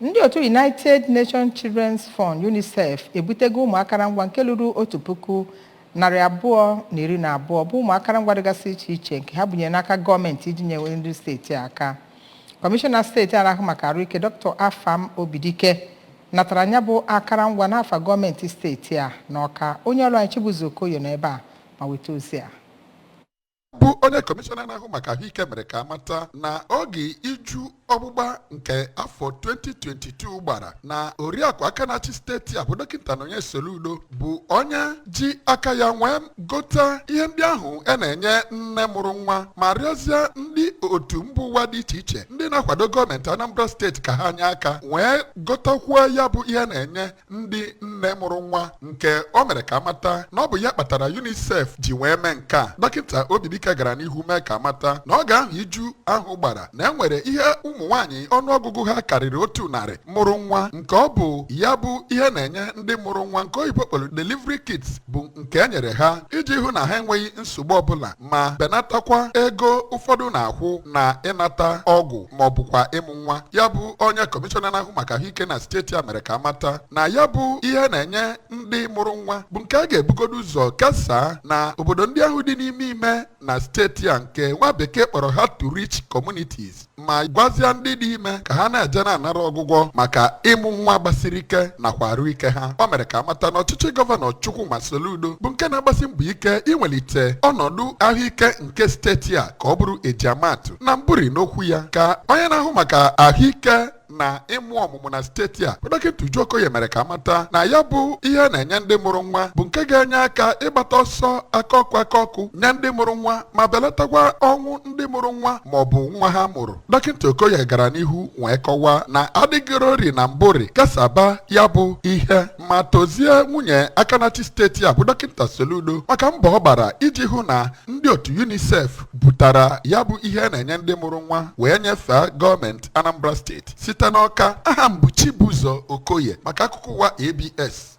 Ndị otu United Nations Children's Fund, UNICEF, ebutego ụmụ akụrụngwa nke lụrụ 1,212, bụ ụmụ akụrụngwa dịgasị iche iche nke ha bunyere n'aka gọọmenti iji nyewe ndị steeti a aka. Kọmishọna steeti a na-ahụ maka arụike, Dr. Afam Obidike, natara ya bụ akụrụngwa n'afa gọọmenti steeti a n'Ọka. Onye ọrụ anyị Chibuzo Okoye nọ ebe a ma weta ozi a. Bụ onye kọmishọna na-ahụ maka ahụike mere ka amata na oge iju ọgbụgba nke afọ 2022 gbara na oriakụ aka na-achị steeti a, bụ Dọkịta Nonye Soludo, bụ onye ji aka ya nwee gota ihe ndị ahụ a na-enye nne mụrụ nwa, ma rịọzie ndị otu mba ụwa dị iche iche ndị na-akwado gọọmenti Anambra Steeti ka ha nye aka nwee gotakwuo ya bụ ihe na-enye ndị nne mụrụ nwa, nke o mere ka amata na ọ bụ ya kpatara UNICEF ji wee mee nke a. Dọkịta Obidike gara n'ihu mee ka amata na oge ahụ iju ahụ gbara, na enwere ihe ụmụ nwaanyị ọnụọgụgụ ha karịrị 100 mụrụ nwa, nke ọ bụ ya bụ ihe na-enye ndị mụrụ nwa, nke oyibo kpọrọ delivery kits, bụ nke e nyere ha iji hụ na ha enweghị nsogbu ọbụla ma benatakwa ego ụfọdụ na-akwụ na ịnata ọgwụ ma ọ bụkwa ịmụ nwa. Ya bụ onye kọmishọna na-ahụ maka ahụike na steeti a mere ka amata na ya bụ ihe na-enye ndị mụrụ nwa bụ nke a ga-ebugodo ụzọ kesaa na obodo ndị ahụ dị n'ime ime na steeti a, nke nwa bekee kpọrọ hard to reach communities, ma gwazie ndị dị ime ka ha na-eje na-anara ọgwụgwọ maka ịmụ nwa gbasiri ike nakwa arụ ike ha. O mere ka amata na ọchịchị Gọvanọ Chukwuma Soludo bụ nke na-agbasi mbọ ike iwelite ọnọdụ ahụike nke steeti a ka ọ bụrụ ejiamatụ. Na mburi n'okwu ya, ka onye na-ahụ maka ahụike na ịmụ ọmụmụ na steeti a, bụ Dọkịta Uju Okoye, mere ka amata na ya bụ ihe na-enye ndị mụrụ nwa bụ nke ga-enye aka ịgbata ọsọ aka ọkụ aka ọkụ nye ndị mụrụ nwa ma belatakwa ọnwụ ndị mụrụ nwa ma ọ bụ nwa ha mụrụ. Dọkịta Okoye gara n'ihu wee kọwaa na adịgorori na mbụri kesaba ya bụ ihe, ma tozie nwunye akanachi steeti a, bụ Dọkịta Soludo, maka mbọ ọ gbara iji hụ na ndị otu UNICEF butara ya bụ ihe na-enye ndị mụrụ nwa wee nyefee gọọmenti Anambra Steeti. Site n'Ọka, aha m bụ Chibuzo Okoye maka akụkọ ụwa ABS.